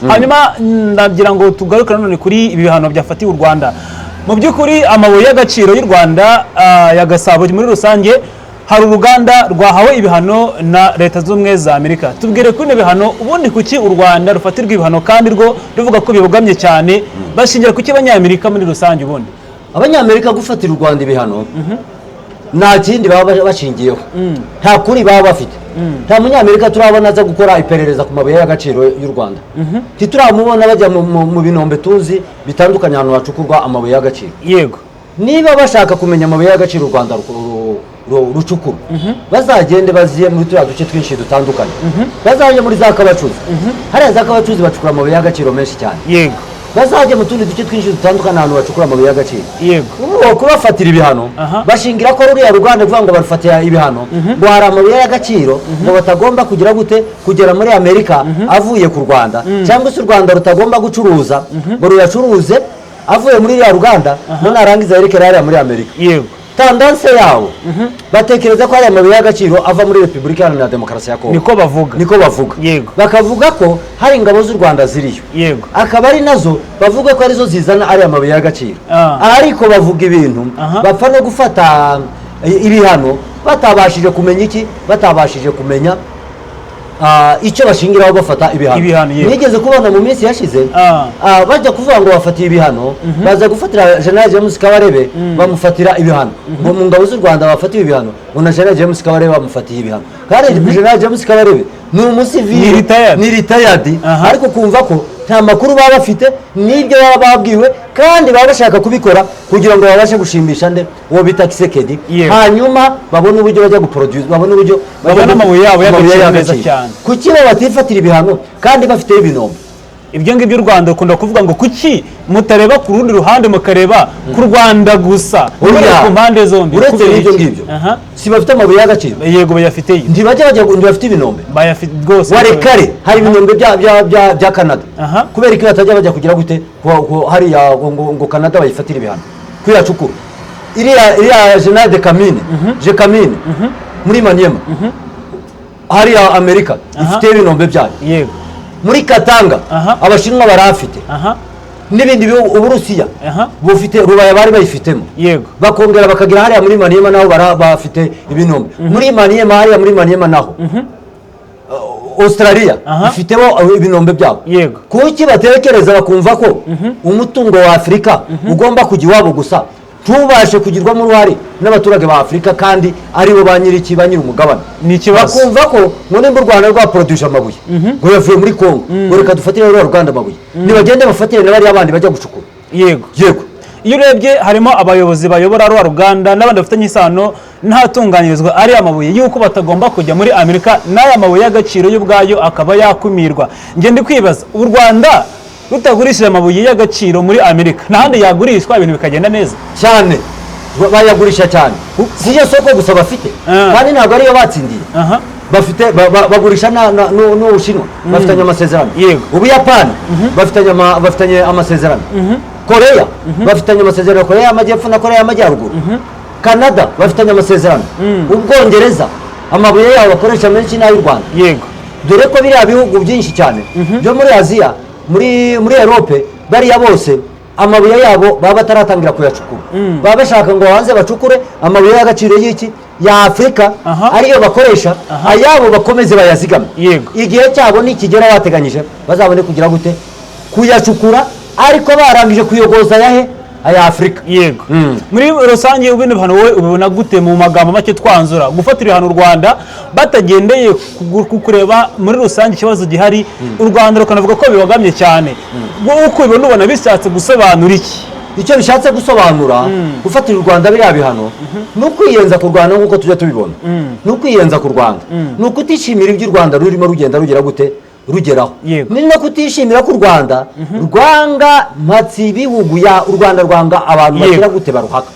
Hanyuma ndagira ngo tugaruke nanone kuri ibi bihano byafatiwe u Rwanda. Mu by'ukuri amabuye y'agaciro y'u Rwanda, ya Gasabo muri rusange, hari uruganda rwahawe ibihano na Leta Zunze Ubumwe za Amerika. Tubwire kuri bino bihano ubundi, kuki u Rwanda rufatirwa ibihano kandi rwo ruvuga ko bibogamye cyane? Bashingira kuki Abanyamerika muri rusange ubundi? Abanyamerika gufatira u Rwanda ibihano nta kindi baba bashingiyeho, nta kuri baba bafite. Nta Munyamerika turabona aza gukora iperereza ku mabuye y'agaciro y'u Rwanda. Ntituramubona bajya mu binombe tuzi bitandukanye, ahantu hacukurwa amabuye y'agaciro. Niba bashaka kumenya amabuye y'agaciro u Rwanda rucukura, bazagende baziye muri turiya duce twinshi dutandukanye, bazajye muri za Kabacuzi. Hariya za Kabacuzi bacukura amabuye y'agaciro menshi cyane. Bazajye mu tundi duce twinshi dutandukanye, ahantu bacukura amabuye y'agaciro. Ubu kubafatira ibihano, bashingira ko ruriya ruganda, kuvuga ngo barufatira ibihano ngo hari amabuye y'agaciro ngo batagomba kugira gute, kugera muri Amerika avuye ku Rwanda, cyangwa se u Rwanda rutagomba gucuruza ngo ruyacuruze avuye muri ruriya ruganda, ngo narangiza yerekere hariya muri Amerika. Tendance yabo, batekereza ko hari amabuye y'agaciro ava muri Repubulika Iharanira Demokarasi ya Kongo. Niko bavuga. Niko bavuga. Bakavuga ko hari ingabo z'u Rwanda ziriyo, akaba ari nazo bavuga ko arizo zizana ariya mabuye y'agaciro. Ariko bavuga ibintu bapfa no gufata ibihano batabashije kumenya iki, batabashije kumenya icyo bashingiraho bafata ibihano. Ibihano, yego. Nigeze kubona mu minsi yashize bajya kuvuga ngo bafatiye ibihano, baza gufatira General James Kabarebe, bamufatira ibihano ngo mu ngabo z'u Rwanda bafatiwe ibihano, ngo na General James Kabarebe bamufatiye ibihano, kandi General James Kabarebe ni umusivili. Ni retired. Ni retired. Ariko kumva ko nta makuru baba bafite n'ibyo baba babwiwe, kandi baba bashaka kubikora kugira ngo babashe gushimisha nde, uwo bita Tshisekedi, hanyuma babone uburyo bajya guproduce, babone uburyo bajya Babone amabuye yabo amabuye y'agaciro meza y'agaciro. cyane. Kuki bo batifatira ibihano kandi bafiteho ibinombe? Ibyo ngibyo u Rwanda rukunda kuvuga ngo kuki mutareba ku rundi ruhande, mukareba ku Rwanda gusa? Oya. Mureba ku mpande zombi. Uretse Kubera n'ibyo iki? ngibyo, si bafite amabuye y'agaciro? Yego, bayafiteyo. Ntibajya bajya, ntibafite ibinombe? Bayafite rwose. Walikale hari ibinombe bya Canada. Kubera ko batajya bajya kugira gute hariya ngo Canada bayifatire ibihano kuyacukura? Iriya Général Gécamines, Gécamines muri Maniema hariya, Amerika ifite ibinombe byayo. Muri Katanga Abashinwa barahafite n'ibindi bihugu, Uburusiya bufite Rubaya, bari bayifitemo. Bakongera bakagira hariya muri Maniema naho bafite ibinombe muri Maniema, hariya muri Maniema naho Australia ifitemo ibinombe byabo. Kuki batekereza bakumva ko umutungo wa Afurika ugomba kujya iwabo gusa, ntubashe kugirwamo uruhare n'abaturage ba Afurika, kandi aribo ba nyir'iki, ba nyir'umugabane? Ni ikibazo. Bakumva ko ngo nimba u Rwanda rwaporoduje amabuye ngo yavuye muri Kongo, ngo reka dufatire ruriya ruganda amabuye, nibagende bafatire na bariya bandi bajya gucukura. Yego. Iyo urebye harimo abayobozi bayobora rwa ruganda n'abandi bafitanye isano n'ahatunganyirizwa ariya mabuye, yuko batagomba kujya muri Amerika, n'aya mabuye y'agaciro yo ubwayo akaba yakumirwa. Njye ndi kwibaza, u Rwanda rutagurishije amabuye y'agaciro muri Amerika, n'ahandi yagurishwa ibintu bikagenda neza? Cyane, bayagurisha cyane. Si yo soko gusa bafite, kandi ntabwo ariyo batsindiye. Bafite bagurisha n'Ubushinwa, bafitanye amasezerano. Ubuyapani bafitanye amasezerano. Koreya bafitanye amasezerano, Koreya y'Amajyepfo na Koreya y'Amajyaruguru. Canada bafitanye amasezerano. Ubwongereza amabuye yabo bakoresha menshi n'ay'u Rwanda. Dore ko biriya bihugu byinshi cyane byo muri Aziya, muri Erope, bariya bose amabuye yabo baba bataratangira kuyacukura, baba bashaka ngo hanze bacukure amabuye y'agaciro y'iki, ya Afurika, ariyo bakoresha, ayabo bakomeze bayazigame. Igihe cyabo nikigera bateganyije, bazabone kugira gute, kuyacukura, ariko barangije kuyogoza ayahe, aya Afurika. Muri rusange bino bihano wowe ubibona gute? Mu magambo make twanzura, gufatira ibihano u Rwanda batagendeye ku kureba muri rusange ikibazo gihari, u Rwanda rukanavuga ko bibogamye cyane, wowe uko ubibona, ubona bishatse gusobanura iki? Icyo bishatse gusobanura, gufatira u Rwanda biriya bihano ni ukwiyenza ku Rwanda nk'uko tujya tubibona, ni ukwiyenza ku Rwanda, ni ukutishimira ibyo u Rwanda rurimo rugenda rugera gute, rugeraho. Ni no kutishimira ko u Rwanda rwanga mpatsi ibihugu, ya u Rwanda rwanga abantu bagira gute, baruhaka.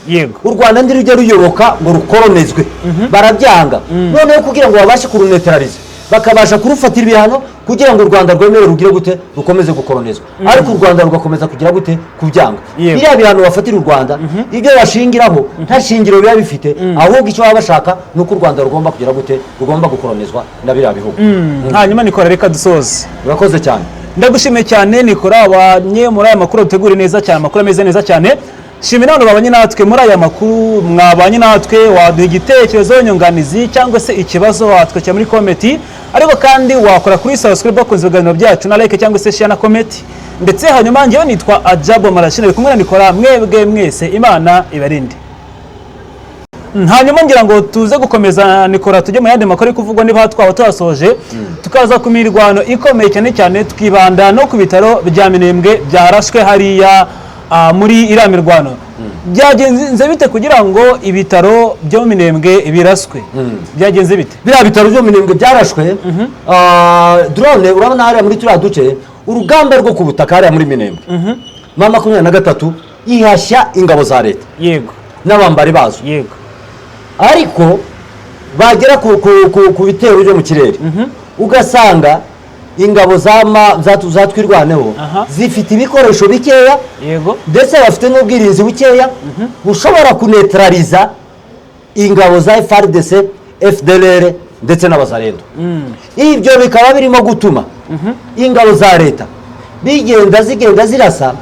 U Rwanda ntirujya ruyoboka ngo rukoronezwe, barabyanga. Noneho kugira ngo babashe kurunetraliza, bakabasha kurufatira ibihano kugira ngo u Rwanda rwemere rugire gute, rukomeze gukoronezwa, ariko u Rwanda rugakomeza kugira gute, kubyanga. Biriya bihano bafatira u Rwanda, ibyo bashingiraho nta shingiro biba bifite, ahubwo icyo baba bashaka ni uko u Rwanda rugomba kugira gute, rugomba gukoronezwa na biriya bihugu. Hanyuma Nikora, reka dusoze. Urakoze cyane. Ndagushimiye cyane Nikora, wabanye muri aya makuru dutegure neza cyane, amakuru ameze neza cyane. Shimira abantu babanye natwe muri aya makuru, mwabanye natwe, waduha igitekerezo, inyunganizi cyangwa se ikibazo, watwakira muri comment, ariko kandi wakora kuri subscribe bakunze ibiganiro byacu na like cyangwa se share na comment. Ndetse hanyuma njyewe nitwa Ajabo Marashine, ari kumwe na Nikora. Mwebwe mwese Imana ibarinde. Hanyuma ngira ngo tuze gukomeza, Nikora, tujye mu yandi makuru ari kuvugwa, niba twaba tuhasoje, tukaza ku mirwano ikomeye cyane cyane, tukibanda no ku bitaro bya Minembwe byarashwe hariya muri iriya mirwano. Byagenze bite kugira ngo ibitaro byo mu Minembwe biraswe? Byagenze bite? Biriya bitaro byo mu Minembwe byarashwe drone. Urabona hariya muri turiya duce, urugamba rwo ku butaka hariya muri Minembwe, M23 ihashya ingabo za leta n'abambari bazo, ariko bagera ku bitero byo mu kirere, ugasanga ingabo za Twirwaneho zifite ibikoresho bikeya, ndetse bafite n'ubwirinzi bukeya bushobora kunetraliza ingabo za FARDC, FDLR ndetse n'Abazarendo. Ibyo bikaba birimo gutuma ingabo za leta bigenda zigenda zirasa,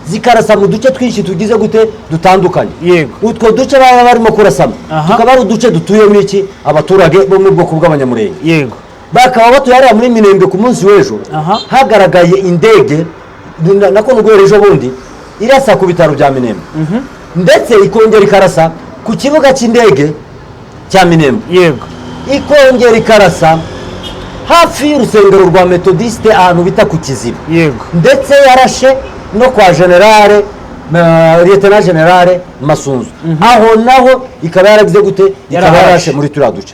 zikarasa mu duce twinshi tugize gute, dutandukanye. Utwo duce baba barimo kurasamo tukaba ari uduce dutuyemo iki, abaturage bo mu bwoko bw'Abanyamurenge, bakaba batuye hariya muri Minembwe. Ku munsi w'ejo hagaragaye indege nako n'uguhera ejo bundi irasa ku bitaro bya Minembwe, ndetse ikongera ikarasa ku kibuga cy'indege cya Minembwe, ikongera ikarasa hafi y'urusengero rwa Metodiste ahantu bita ku Kiziba, ndetse yarashe no kwa général, lieutenant général Masunzu. Aho naho ikaba yaragize gute, ikaba Yaraharashe. yarashe muri turiya duce,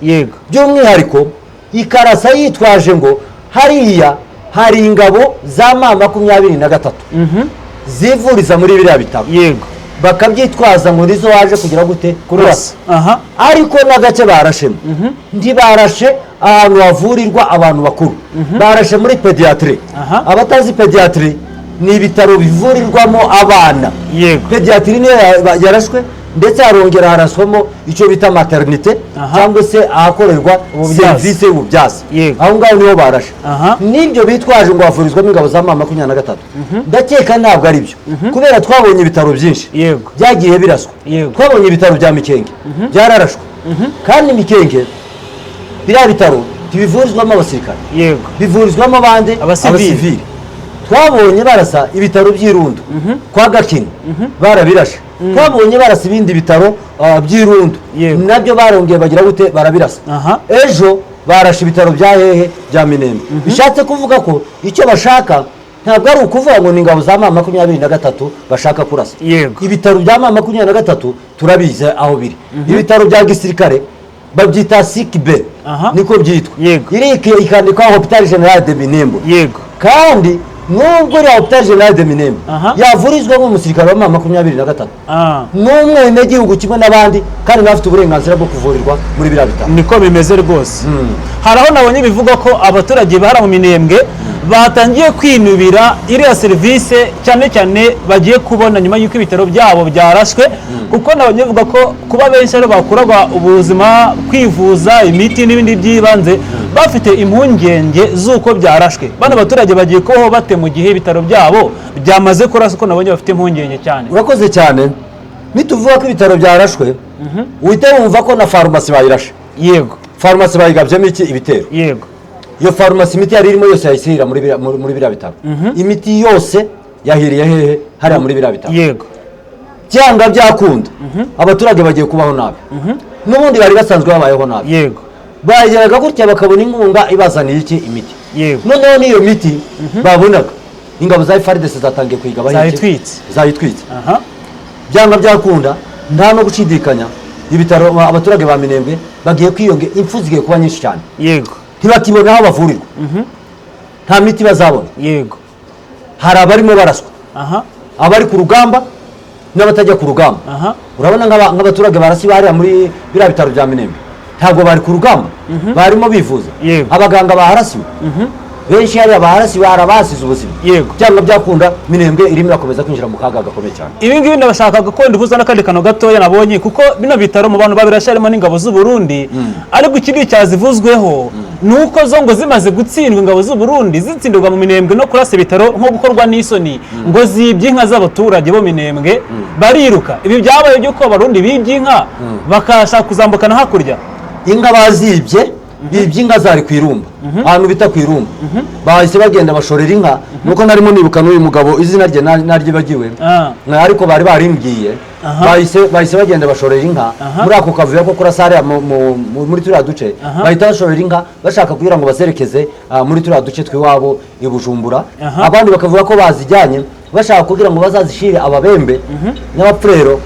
by'umwihariko ikarasa yitwaje ngo hariya hari ingabo za M23 zivuriza muri biriya bitaro, bakabyitwaza ngo nizo waje kugira gute, kurasa. Ariko n'agace barashemo, ntibarashe ahantu havurirwa abantu bakuru, barashe muri pédiatrie. Abatazi pédiatrie, ni ibitaro bivurirwamo abana. Pédiatrie niyo yarashwe, ndetse harongera haraswamo icyo bita maternité cyangwa se ahakorerwa Ububyaza. serivisi y'ububyaza. Aho ngaho niho barashe. N'ibyo bitwaje ngo havurizwamo ingabo za M23, ndakeka ntabwo ari byo, kubera twabonye ibitaro byinshi byagiye biraswa. Twabonye ibitaro bya Mikenge byararashwe, kandi Mikenge biriya bitaro ntibivurizwamo abasirikare, bivurizwamo abandi, Abasivili. abasivili. Twabonye barasa ibitaro by'Irundu kwa Gakini, barabirashe. Twabonye barasa ibindi bitaro by'Irundu, nabyo barongeye bagira gute, barabirasa. Ejo barashe ibitaro bya hehe, bya Minembwe. Bishatse kuvuga ko icyo bashaka ntabwo ari ukuvuga ngo ni ingabo za M23 bashaka kurasa. Ibitaro bya M23 turabizi aho biri. Ibitaro bya gisirikare babyita sick bay, niko byitwa. Iri ikandikwaho Hôpital Général de Minembwe. Kandi nubwo iriya Hôpital Général de Minembwe yavurizwamo umusirikare wa M23, n'umwenegihugu kimwe n'abandi, kandi bafite uburenganzira bwo kuvurirwa muri biriya bitaro. Niko bimeze rwose. Hari aho nabonye bivuga ko abaturage bahara mu Minembwe batangiye kwinubira iriya serivisi, cyane cyane bagiye kubona nyuma y'uko ibitaro byabo byarashwe, kuko nabonye bivuga ko kuba benshi ariho bakuraga ubuzima, kwivuza, imiti n'ibindi by'ibanze, bafite impungenge z'uko byarashwe. Bano baturage bagiye kubaho bate mu gihe ibitaro byabo byamaze kuraswa, ko nabonye bafite impungenge cyane? Urakoze cyane. Nituvuga ko ibitaro byarashwe, uhita wumva ko na farumasi bayirashe. Farumasi bayigabyemo iki, ibitero. Iyo farumasi imiti yari irimo yose yahise ihira muri biriya bitaro. Imiti yose yahiriye hehe? Hariya muri biriya bitaro. Byanga byakunda abaturage bagiye kubaho nabi, n'ubundi bari basanzwe babayeho nabi. Bageraga gutya bakabona inkunga ibazaniye iki, imiti. Noneho n'iyo miti babonaga, ingabo za FARDC zatangiye kuyigabaho iki? Zayitwitse. Zayitwitse. Byanga byakunda, nta no gushidikanya, ibitaro, abaturage ba Minembwe bagiye kwiyonge, impfu zigiye kuba nyinshi cyane. Ntibakibona aho bavurirwa, nta miti bazabona. Hari abarimo baraswa, abari ku rugamba n'abatajya ku rugamba. Urabona nk'abaturage barasiba hariya muri biriya bitaro bya Minembwe, ntabwo bari ku rugamba, barimo bivuza. Abaganga baharasiwe. Benshi hariya barasiwe, hari abahasize ubuzima. Byanga byakunda, Minembwe irimo irakomeza kwinjira mu kaga gakomeye cyane. Ibi ngibi ndabashakaga ko ndihuza n'akandi kantu gatoya nabonye, kuko bino bitaro mu bantu babirashe harimo n'ingabo z'u Burundi, ariko ikindi cyazivuzweho ni uko zo ngo zimaze gutsindwa, ingabo z'u Burundi zitsindirwa mu Minembwe no kurasa ibitaro nko gukorwa n'isoni, ngo zibye inka z'abaturage bo Minembwe bariruka. Ibi byabaye by'uko Abarundi bibye inka bakashaka kuzambukana hakurya. Inka bazibye, bibye inka zari ku Irumba, ahantu bita ku Irumba. Bahise bagenda bashorera inka. Nuko narimo nibuka n'uyu mugabo, izina rye naryibagiwe. Ariko bari barimbwiye. Bahise bagenda bashorera inka muri ako kavuyo ko kurasa hariya muri turiya duce. Bahita bashorera inka bashaka kugira ngo bazerekeze muri turiya duce tw'iwabo i Bujumbura. Abandi bakavuga ko bazijyanye bashaka kugira ngo bazazishire Ababembe n'Abapfurero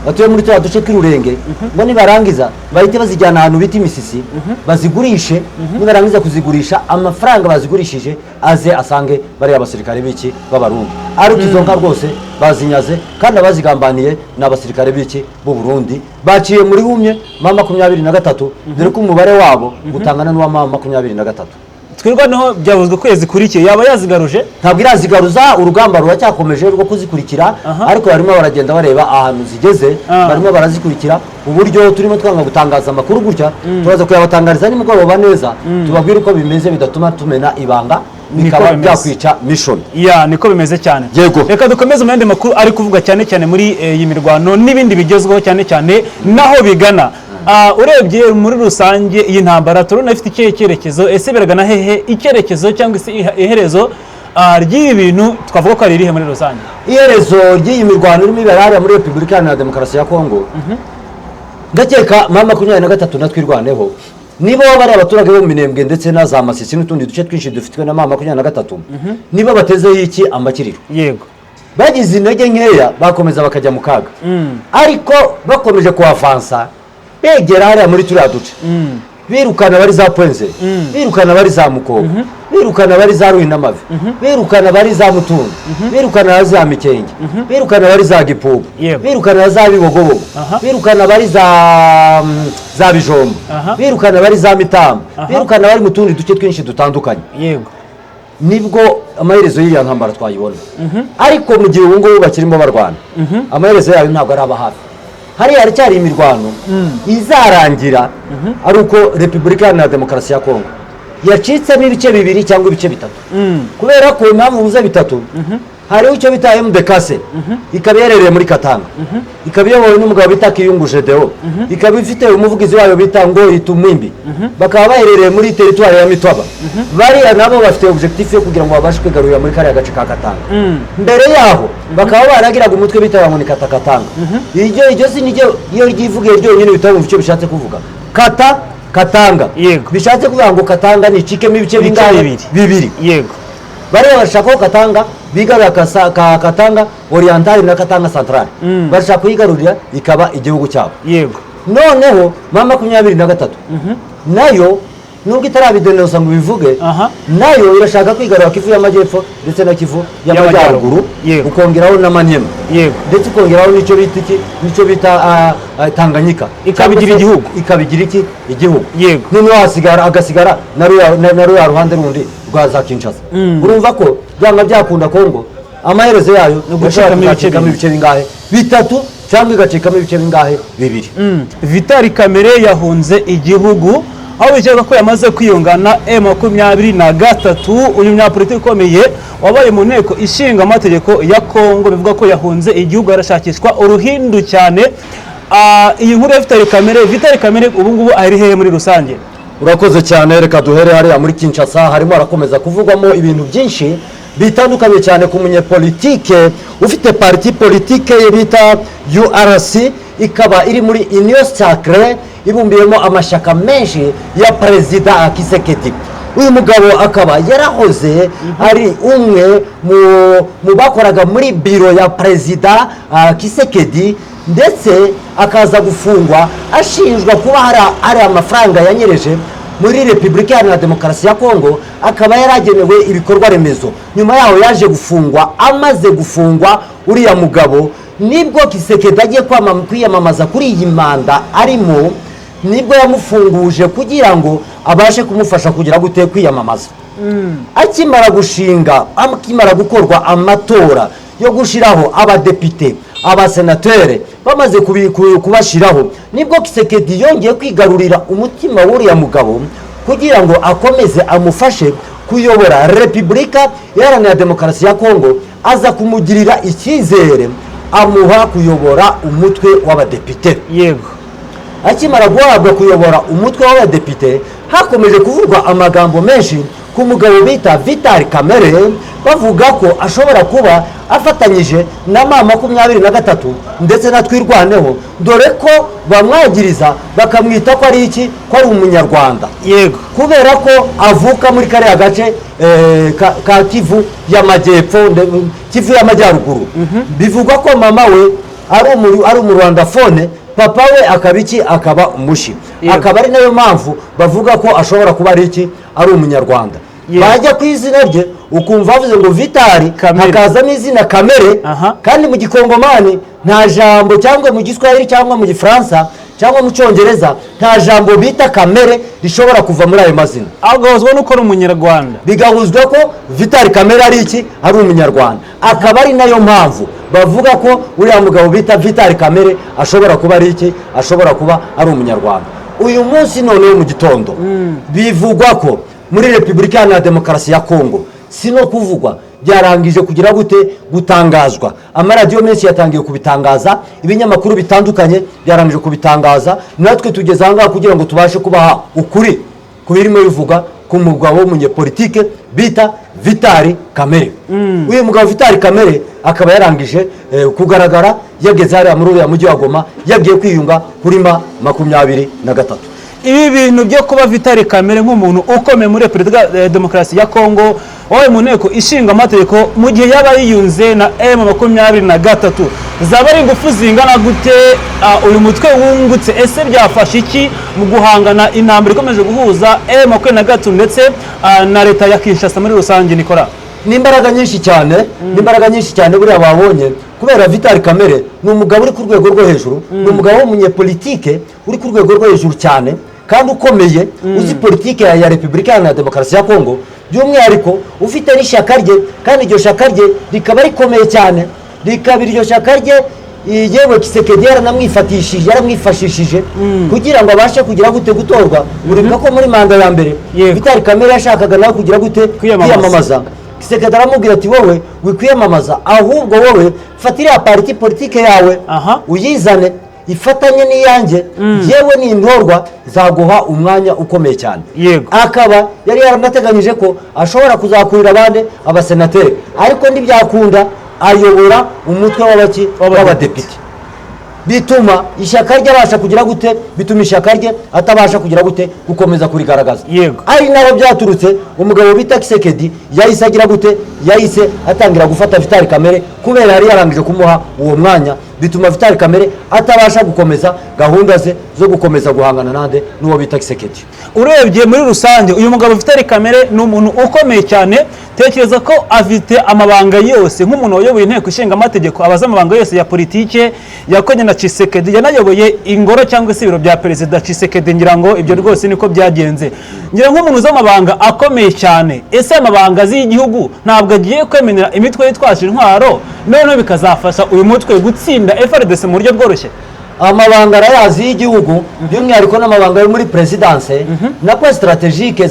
batuye muri turiya duce tw'Irurenge, ngo nibarangiza bahite bazijyana ahantu bita Imisisi bazigurishe. Nibarangiza kuzigurisha, amafaranga bazigurishije aze asange bariya basirikare b'iki b'Abarundi. Ariko izo nka rwose bazinyaze, kandi abazigambaniye ni abasirikare b'iki b'u Burundi baciye muri humye M23, dore ko umubare wabo utangana n'uwa M23. Twirwaneho byavuzwe ko yazikurikiye, yaba yazigaruje? Ntabwo irazigaruza, urugamba ruracyakomeje rwo kuzikurikira. Ariko barimo baragenda bareba ahantu zigeze. Barimo barazikurikira. Uburyo turimo twanga gutangaza amakuru gutya, turaza kuyabatangariza nimugoroba neza, tubabwire uko bimeze, bidatuma tumena ibanga Niko bikaba bimeze. byakwica mission. Ya, niko bimeze cyane. Yego. Reka dukomeze mu yandi makuru ari kuvuga cyane cyane muri iyi mirwano n'ibindi bigezweho cyane cyane naho bigana. Urebye muri rusange, iyi ntambara turabona ifite ikihe cyerekezo? Ese biragana hehe? Icyerekezo cyangwa se iherezo ry'ibi bintu twavuga ko ari irihe muri rusange? Iherezo ry'iyi mirwano irimo ibera hariya muri Repubulika Iharanira Demokarasi ya Kongo, ndakeka M23 na Twirwaneho, niba bari abaturage bo mu Minembwe ndetse na za Masisi n'utundi duce twinshi dufitwe na M23, niba batezeho iki amakiriro, bagize intege nkeya bakomeza bakajya mu kaga. Ariko bakomeje kuhavansa, begera hariya muri turiya duce, birukana bari za Pwenze, birukana bari za Mukoka, birukana bari za Ruhinamavi, birukana bari za Mutungo, birukana bari za Mikenge, birukana bari za Gipupu, birukana za Bibogobogo, birukana bari za Bijombo, birukana bari za Mitamba, birukana bari mu tundi duce twinshi dutandukanye, nibwo amaherezo y'iriya ntambara twayibona. Ariko mu gihe ubu ngubu bakirimo barwana, amaherezo yayo ntabwo araba hafi. Hariya haracyari imirwano izarangira ari uko Repubulika Iharanira Demokarasi ya Kongo yacitsemo ibice bibiri cyangwa ibice bitatu. Kubera ko impamvu mvuze bitatu, hariho icyo bita MDKC, ikaba iherereye muri Katanga, ikaba iyobowe n'umugabo bita Kiyungu Gedeo, ikaba ifite umuvugizi wayo bita ngo Itumwimbi, bakaba baherereye muri teritwari ya Mitwaba. Bariya nabo bafite objectif yo kugira ngo babashe kwigarurira muri kariya gace ka Katanga. Mbere yaho bakaba baragiraga umutwe bita ngo ni Katakatanga. Iryo zina iyo ryivugiye ryonyine bihita wumva icyo bishatse kuvuga: Kata Katanga. Bishatse kuvuga ngo Katanga nicikemo ibice Ibice bingahe? Bibiri. Bibiri. Bariya bashaka ko Katanga bigarurira ka Katanga Orientale na Katanga Centrale. Bashaka kuyigarurira ikaba igihugu cyabo. Noneho M23 nayo, nubwo itarabidenosa ngo ibivuge, nayo irashaka kwigarura Kivu y'Amajyepfo ndetse na Kivu y'Amajyaruguru, ukongeraho na Maniema, ndetse ukongeraho n'icyo bita iki, n'icyo bita Tanganyika. Ikabigira Cyangwa se igihugu. Ikabigira iki? Igihugu. Noneho hasigara agasigara na ruya ruhande rundi rwa za Kinshasa. Urumva ko byanga byakunda, Kongo amaherezo yayo Ni ugucikamo yashobora ibice kuzacikamo bibiri. ibice bingahe? Bitatu, cyangwa igacikamo ibice bingahe? Bibiri. Vital Kamerhe yahunze igihugu, aho bikekwa ko yamaze kwiyunga na M23. Uyu munyapolitiki ukomeye wabaye mu nteko ishinga amategeko ya Kongo, bivuga ko yahunze igihugu, arashakishwa uruhindu cyane. Iyi nkuru ya Vital Kamerhe, Vital Kamerhe ubu ngubu ari hehe muri rusange? Urakoze cyane. Reka duhere hariya muri Kinshasa. Harimo harakomeza kuvugwamo ibintu byinshi bitandukanye cyane ku munyepolitike ufite parti politique ye bita URC, ikaba iri muri Union Sacrée ibumbiyemo amashyaka menshi ya Perezida Tshisekedi. Uyu mugabo akaba yarahoze ari umwe mu bakoraga muri biro ya Perezida Tshisekedi, ndetse akaza gufungwa ashinjwa kuba hari amafaranga yanyereje muri Repubulika Iharanira Demokarasi ya Kongo, akaba yaragenewe ibikorwa remezo. Nyuma yaho yaje gufungwa. Amaze gufungwa uriya mugabo, nibwo Tshisekedi agiye kwiyamamaza kuri iyi manda arimo, nibwo yamufunguje kugira ngo abashe kumufasha kugira gute? Kwiyamamaza. Akimara gushinga, akimara gukorwa amatora yo gushyiraho abadepite, abasenatere, bamaze kubashyiraho, nibwo Tshisekedi yongeye kwigarurira umutima w'uriya mugabo kugira ngo akomeze amufashe kuyobora Repubulika Iharanira Demokarasi ya Kongo. Aza kumugirira icyizere, amuha kuyobora umutwe w'abadepite. Akimara guhabwa kuyobora umutwe w'abadepite, hakomeje kuvugwa amagambo menshi ku mugabo bita Vital Kamerhe, bavuga ko ashobora kuba afatanyije na M23 ndetse na Twirwaneho, dore ko bamwagiriza bakamwita ko ari iki, ko ari umunyarwanda, kubera ko avuka muri kariya gace ka Kivu y'Amajyepfo, Kivu y'Amajyaruguru. Bivugwa ko mama we ari umurwandophone, papa we akaba iki, akaba umushi. Akaba ari nayo mpamvu bavuga ko ashobora kuba ari iki, ari umunyarwanda. Bajya ku izina rye ukumva bavuze ngo Vital, Kamere. hakazamo izina Kamere. Kandi mu gikongomani nta jambo, cyangwa mu giswahili, cyangwa mu gifaransa, cyangwa mu cyongereza, nta jambo bita Kamere rishobora kuva muri ayo mazina. Agahuzwa nuko ari umunyarwanda. Bigahuzwa ko Vital Kamere ari iki, ari umunyarwanda. Akaba ari nayo mpamvu bavuga ko uriya mugabo bita Vital Kamere ashobora kuba ari iki, ashobora kuba ari umunyarwanda. Uyu munsi noneho mu gitondo bivugwa ko muri Repubulika Iharanira Demokarasi ya Kongo, si no kuvugwa, byarangije kugira gute, gutangazwa. Amaradiyo menshi yatangiye kubitangaza, ibinyamakuru bitandukanye byarangije kubitangaza. Natwe tugeze aha ngaha kugira ngo tubashe kubaha ukuri ku birimo bivuga ku mugabo w'umunyepolitike bita Vital Kamerhe. Uyu mugabo Vital Kamerhe akaba yarangije kugaragara yageze hariya muri uriya mujyi wa Goma, yagiye kwiyunga kuri M23. Ibi bintu byo kuba Vital Kamerhe nk'umuntu ukomeye muri Repubulika ya Demokarasi ya Kongo, wabaye mu nteko ishinga amategeko, mu gihe yaba yiyunze na M23, zaba ari ingufu zingana gute uyu mutwe wungutse? Ese byafasha iki mu guhangana intambara ikomeje guhuza M23 ndetse na leta ya Kinshasa muri rusange, Nikora? Ni imbaraga nyinshi cyane, ni imbaraga nyinshi cyane buriya babonye, kubera Vital Kamerhe ni umugabo uri ku rwego rwo hejuru, ni umugabo w'umunyepolitike uri ku rwego rwo hejuru cyane kandi ukomeye, uzi politike ya Repubulika Iharanira Demokarasi ya Kongo, by'umwihariko ufite n'ishyaka rye, kandi iryo shyaka rye rikaba rikomeye cyane, rikaba iryo shyaka rye yewe Tshisekedi yaranamwifatishije, yaramwifashishije kugira ngo abashe kugira gute, gutorwa. Uribuka ko muri manda ya mbere Vital Kamerhe yashakaga nawe kugira gute? Kwiyamamaza. Kwiyamamaza. Tshisekedi aramubwira ati: "Wowe wikwiyamamaza, ahubwo wowe fata iriya parti politique yawe uyizane ifatanye n'iyanjye, yewe nintorwa nzaguha umwanya ukomeye cyane." Akaba yari yaranateganyije ko ashobora kuzakurira abandi abasenateri, ariko ntibyakunda, ayobora umutwe w'abaki, w'abadepite, bituma ishyaka rye abasha kugira gute, bituma ishyaka rye atabasha kugira gute, gukomeza kurigaragaza. Ari naho byaturutse umugabo bita Tshisekedi yahise agira gute, yahise atangira gufata Vital Kamerhe, kubera yari yarangije kumuha uwo mwanya, bituma Vital Kamerhe atabasha gukomeza gahunda ze zo gukomeza guhangana nande, n'uwo bita Tshisekedi. Urebye muri rusange, uyu mugabo Vital Kamerhe ni umuntu ukomeye cyane. Tekereza ko afite amabanga yose nk'umuntu wayoboye inteko ishinga amategeko, abaza amabanga yose ya politike yakonye na Tshisekedi, yanayoboye ingoro cyangwa se ibiro bya Perezida Tshisekedi. Ngira ngo ibyo rwose niko byagenze. Ngira nk'umuntu uzi amabanga akomeye cyane, ese amabanga azi y'igihugu ntabwo agiye kwemerera imitwe yitwaje intwaro, noneho bikazafasha uyu mutwe gutsinda FARDC mu buryo bworoshye? Amabanga arayazi y'igihugu, by'umwihariko n'amabanga yo muri perezidanse na points stratégiques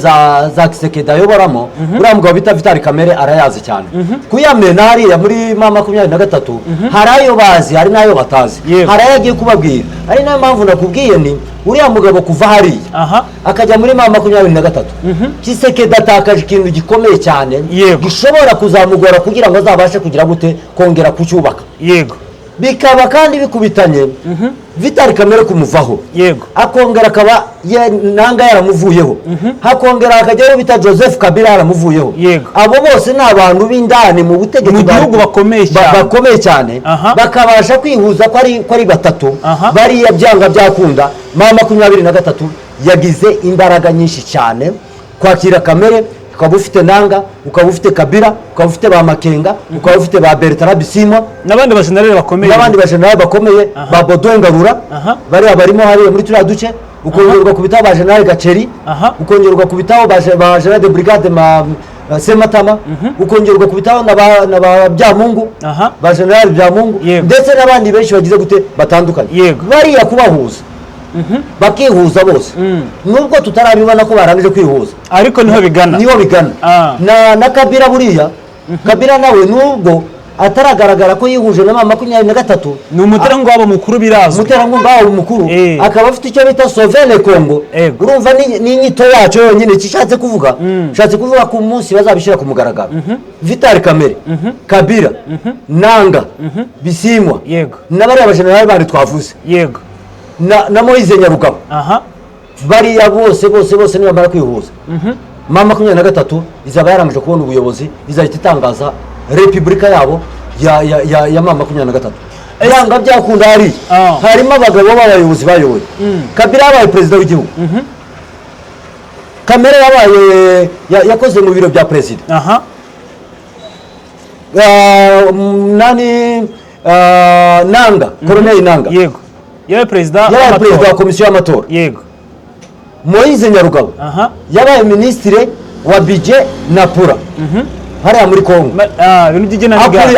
za Tshisekedi ayoboramo. Uriya mugabo bita Vital Kamerhe arayazi cyane. Kuyamena hariya muri M23, hari ayo bazi, hari n'ayo batazi. Hari ayo agiye kubabwira. Ari nayo mpamvu nakubwiye ni uriya mugabo kuva hariya akajya muri M23, Tshisekedi atakaje ikintu gikomeye cyane gishobora kuzamugora kugira ngo azabashe kugira gute, kongera kucyubaka. Bikaba kandi bikubitanye Vital Kamerhe kumuvaho, akongera akaba Nanga yaramuvuyeho, hakongera hakajyaho bita Joseph Kabila yaramuvuyeho. Abo bose ni abantu b'indani mu butegetsi Mu gihugu bakomeye cyane. Bakomeye cyane, bakabasha kwihuza ko ari batatu. Bariya byanga byakunda M23 yagize imbaraga nyinshi cyane. Kwakira Kamerhe, ukaba ufite Nanga, ukaba ufite Kabila, ukaba ufite ba Makenga, ukaba ufite ba Bertrand Bisimwa n'abandi bajenerali bakomeye, n'abandi bajenerali bakomeye ba Baudouin Ngarura, bariya barimo hariya muri turiya duce, ukongera ugakubitaho ba General Gaceri, ukongera ugakubitaho ba General de Brigade ma Sematama, ukongera ugakubitaho na ba Byamungu, ba General Byamungu, ndetse n'abandi benshi bagize gute, batandukanye. Bariya kubahuza bakihuza bose, nubwo tutarabibona ko barangije kwihuza, ariko niho bigana. Niho bigana. Na Kabila, buriya Kabila nawe nubwo ataragaragara ko yihuje na M23, Ni umuterankunga wabo mukuru, birazwi. Umuterankunga wabo mukuru, akaba afite icyo bita Sauver le Congo. Urumva ni inyito yacyo yonyine icyo ishatse kuvuga. Ishatse kuvuga ko umunsi bazabishyira ku mugaragaro, Vital Kamerhe, Kabila, Nanga, Bisimwa n'abariya bajenerali bandi twavuze na Moise Nyarugabo, bariya bose bose bose nibamara kwihuza, M23 izaba yarangije kubona ubuyobozi, izahita itangaza repubulika yabo ya M23. Yanga byakunda hariya harimo abagabo b'abayobozi bayoboye. Kabila yabaye perezida w'igihugu, Kamerhe yabaye yakoze mu biro bya perezida. Nani, Nanga, Colonel Nanga, Yego, yabaye perezida yabaye w'amatora. Perezida wa komisiyo y'amatora. Moise Nyarugabo yabaye minisitiri wa budget na plan hariya muri Kongo. Ibintu by'igenamigambi.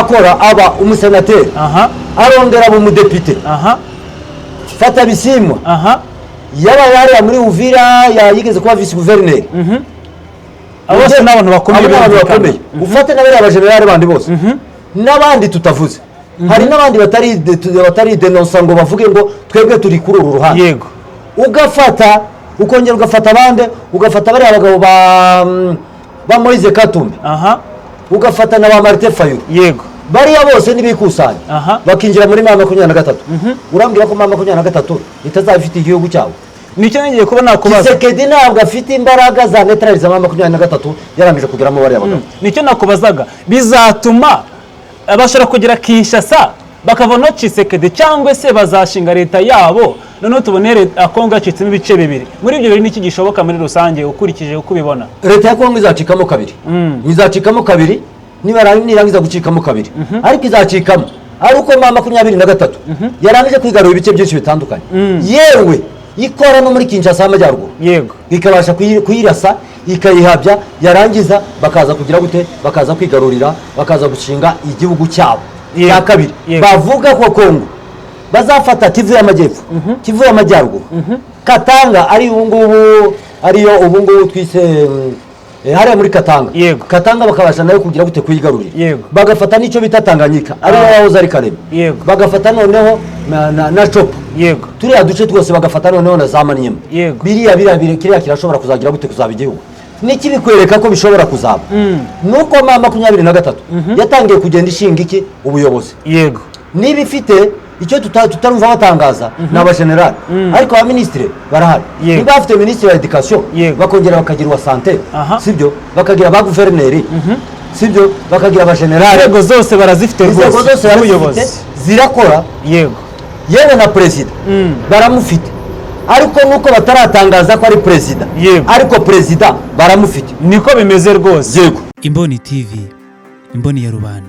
Akora aba umusenateri, arongera aba umudepite. Fata Bisimwa, yabaye hariya muri Uvira, yigeze kuba visi guverineri. Abo bose ni abantu bakomeye. Abo ni abantu Birumvikana. bakomeye. Ufate na bariya bajenerali bandi bose n'abandi tutavuze, hari n'abandi batari denonsa ngo bavuge ngo twebwe turi kuri uru ruhande. Ugafata, ukongera ugafata abandi, ugafata bariya bagabo ba Moise Katumbi, ugafata na ba Martin Fayulu, bariya bose nibikusanya bakinjira muri M23, urambwira ko M23 itazaba ifite igihugu cyabo? Nicyo ngiye kuba nakubaza. Tshisekedi ntabwo afite imbaraga za neutraliza M23 yarangije kugeramo bariya bagabo. Nicyo nakubazaga: bizatuma bashobora kugera Kinshasa bakavanaho Tshisekedi, cyangwa se bazashinga leta yabo, noneho tubone leta Kongo yacitsemo ibice bibiri? Muri ibyo bibiri niki gishoboka muri rusange, ukurikije uko ubibona? Leta ya Kongo izacikamo kabiri, izacikamo kabiri. Nirangiza gucikamo kabiri, ariko izacikamo ari uko M23 yarangije kwigarurira ibice byinshi bitandukanye, yewe ikora no muri Kinshasa y'amajyaruguru, ikabasha kuyirasa ikayihabya, yarangiza bakaza kugira gute? Bakaza kwigarurira, bakaza gushinga igihugu cyabo cya kabiri. Bavuga ko Kongo bazafata Kivu y'Amajyepfo, Kivu y'Amajyaruguru, Katanga ari ubu ngubu, ariyo ubu ngubu twise hariya muri Katanga. Katanga bakabasha nayo kugira gute? Kuyigarurira. Bagafata n'icyo bita Tanganyika, ariyo yahoze ari Karema. Bagafata noneho na Tshopo, turiya duce twose, bagafata noneho na za Maniema. Biriya kiriya kirashobora kuzagira gute? Kuzaba igihugu. N'ikibikwereka ko bishobora kuzaba nuko M23 yatangiye kugenda ishinga iki? Ubuyobozi. Niba ifite icyo tutarumva batangaza ni abajenerali, ariko abaminisitiri barahari. Niba bafite minisitiri wa éducation, bakongera bakagira uwa santé, sibyo, bakagira ba guverineri, sibyo, bakagira abajenerali. Inzego zose barazifite Inzego rwose zose barazifite, z'ubuyobozi. Zirakora. Yewe na perezida baramufite, ariko nuko bataratangaza ko ari perezida, ariko perezida baramufite. Niko bimeze rwose. Yego. Imboni TV, imboni ya rubanda.